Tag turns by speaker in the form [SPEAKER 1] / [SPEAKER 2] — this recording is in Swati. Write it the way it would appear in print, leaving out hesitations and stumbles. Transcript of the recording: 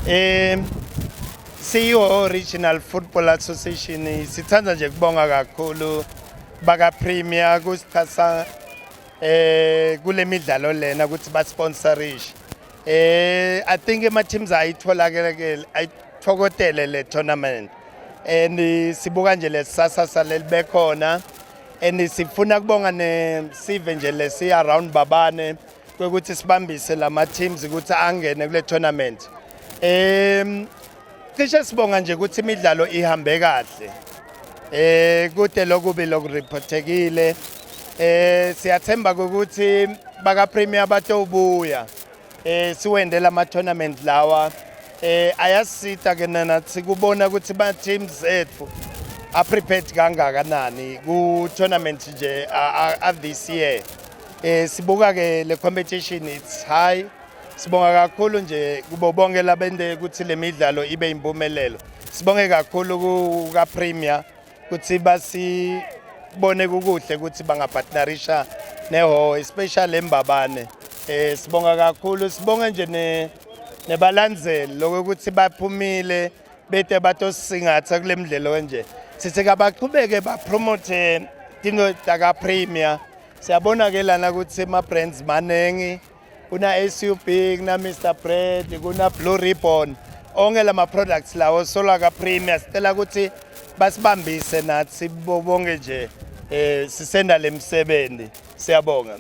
[SPEAKER 1] CEO Regional Football Association, sithanda nje kubonga kakhulu baka Premier kusixhasa kule midlalo lena ukuthi ba sponsorishe. I think ema teams ayitholakele, ayithokotele le tournament and sibuka nje lesasasa lelibekhona and sifuna kubonga nesive nje lesi around Mbabane kwekuthi sibambise lama teams ukuthi angene kule tournament. Cishe sibonga nje ukuthi imidlalo ihambe kahle. Kude lokubi lokureportekile. Siyathemba ukuthi baka Premier batobuya. Siwendela ama tournament lawa. Ayasita ke nathi kubona ukuthi ba teams ethu a prepared kangakanani ku tournament nje a this year. Sibuka ke le competition, it's high. Sibonga kakhulu nje kubo bonke labende ukuthi le midlalo ibe impumelelo. Sibonge kakhulu ku ka Premier ukuthi basibone kukuhle ukuthi bangapartnerisha neHhohho, especially eMbabane. Sibonga kakhulu, sibonge nje ne nebalandzeli lokuthi baphumile bete batosingatha kule mdlalo nje. Sithi kabachubeke bapromote tino taka Premier. Siyabona ke lana ukuthi ama brands manengi, kuna SUB, kuna Mr Bread, kuna Blue Ribbon, onke lama products lawo sola ka Premier. Sicela ukuthi basibambise nathi bonke nje sisenda lemsebenzi. Siyabonga.